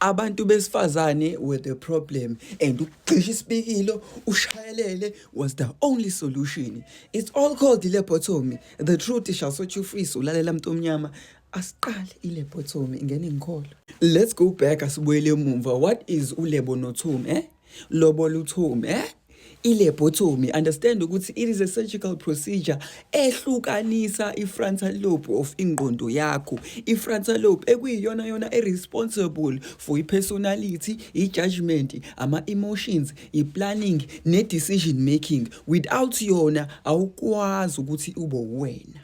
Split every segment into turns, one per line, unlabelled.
Abantu besifazane were the problem and ukugqisha isipikilo ushayelele was the only solution. It's all called i-lobotomy. The truth shall set you free. So lalela, mntu omnyama, asiqale i-lobotomy ingene ngikholo. Let's go back, asibuyele emumva. What is ulebonotomy, eh? Lobolotomy, eh? I-lobotomy, understand ukuthi it is a surgical procedure ehlukanisa i-frontal lobe of ingqondo yakho, i-frontal lobe ekuyiyona yona e-responsible for i-personality, i-judgment, ama-emotions, i-planning ne-decision making. Without yona awukwazi ukuthi ube wena.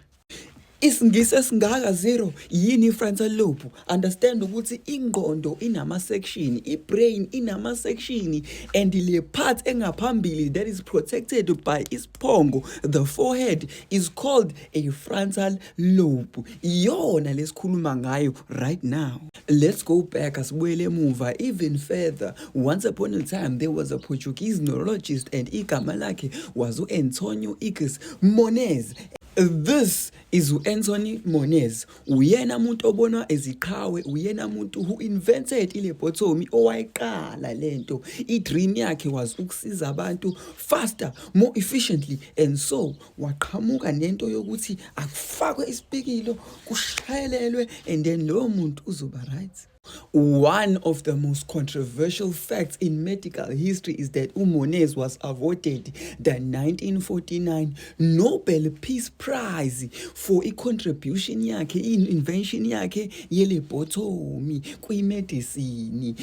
IsiNgisi esingaka zero. Yini i-frontal lobe? Understand ukuthi ingqondo inama-section, i-brain inama-section, and le part engaphambili that is protected by isiphongo, the forehead, is called a frontal lobe. Iyona lesikhuluma ngayo right now. Let's go back, asibuyele emuva even further. Once upon a time there was a Portuguese neurologist and igama lakhe was u-Antonio Egas Moniz. This is u-Anthony Moniz. Uyena umuntu obonwa eziqhawe, uyena umuntu who invented i-lobotomy, owayiqala lento. I-dream yakhe was ukusiza abantu faster, more efficiently, and so waqhamuka nento yokuthi akufakwe isipikilo, kushayelelwe, and then loyo muntu uzoba right. One of the most controversial facts in medical history is that uMoniz was awarded the 1949 Nobel Peace Prize for i-contribution yakhe, i-invention yakhe ye-lobotomy kwi-medicine.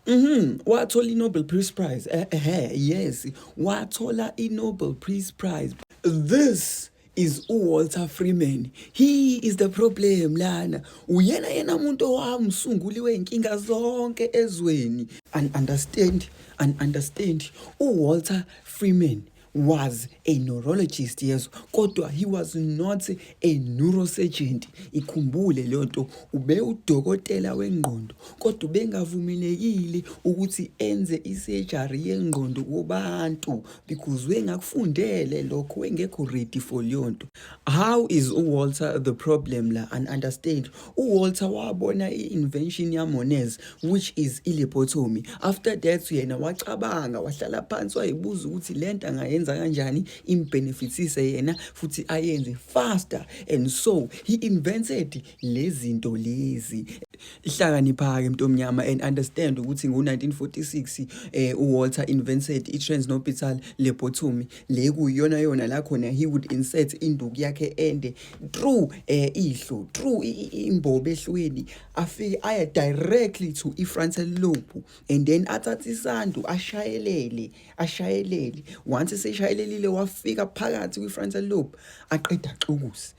Wathola i-Nobel Peace Prize. Yes, wathola i-Nobel Peace Prize. This is uWalter Freeman. He is the problem lana. Uyena yena umuntu owamsunguli wey'nkinga zonke ezweni. And understand, and understand, uWalter Freeman was a neurologist, yes, kodwa he was not a neurosurgeon. Ikhumbule leyo nto. Ube udokotela wengqondo, kodwa ubengavumelekile ukuthi enze i-surgery yengqondo kubantu because wengakufundele lokho, wengekho ready for leyo nto. How is uWalter the problem la? And understand, uWalter wabona i-invention yaMoniz, which is i-lobotomy. After that yena wacabanga, wahlala phansi, wayibuza ukuthi lento angayenza kanjani imbenefitsise yena futhi ayenze faster, and so he invented lezi zinto lezi. Ihlakanipha-ke, mntu omnyama, and understand ukuthi ngo-1946 uWalter invented i-transorbital lobotomy, le kuyiyona yona la khona he would insert induku yakhe ende through ihlo, through imbobo ehlweni, afike aya directly to i-frontal lobe and then athathe isandu ashayelele, ashayelele. Once eseshayelelile wafika phakathi kwi-frontal lobe, aqeda axukuze.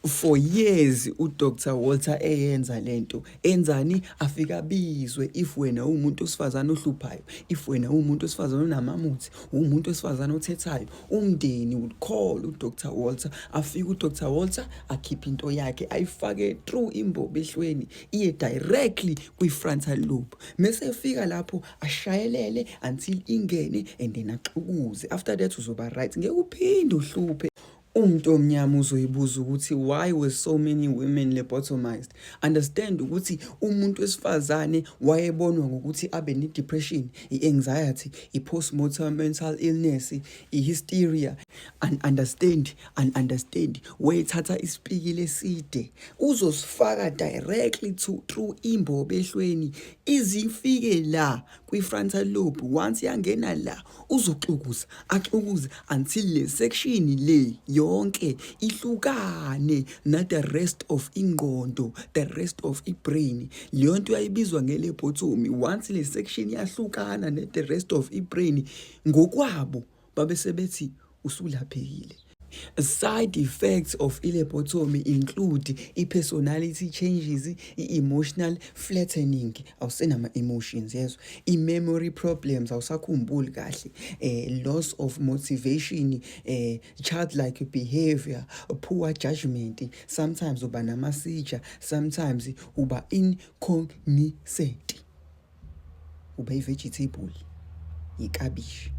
For years uDr Walter eyenza lento. Enzani? Afika abizwe. If wena uwumuntu wesifazane ohluphayo, if wena uwumuntu wesifazane onamamuthi, uwumuntu wesifazane othethayo, umndeni would call uDr Walter. Afike uDr Walter, akhiphe into yakhe, ayifake through imbobo ehlweni, iye directly kwi-frontal lobe. Mase efika lapho ashayelele until ingene and then axukuze. After that uzoba right, ngeke uphinde uhluphe. Umuntu omnyama uzoyibuza ukuthi why were so many women lobotomized? Understand ukuthi umuntu wesifazane wayebonwa ngokuthi abe ne-depression, i-anxiety, i-postmortem mental illness, i-hysteria. And understand, and understand, wayethatha isipikile eside, uzosifaka directly to through imbobo ehlweni, izifike la kwi-frontal lobe. Once yangena la uzoxukuza, axukuze until le section le yonke ihlukane na the rest of ingqondo, the rest of i-brain. Leyo nto yayibizwa nge-lobotomy. Once le section yahlukana ne the rest of i-brain, ngokwabo babe sebethi usulaphekile. Side effects of i-lobotomy include i-personality changes, i-emotional flattening, awusenama-emotions, yezwa, i-memory problems, awusakhumbuli kahle, loss of motivation, childlike behavior, poor judgment, sometimes uba nama-seizure, sometimes uba incognizant, uba i-vegetable, ikabishi.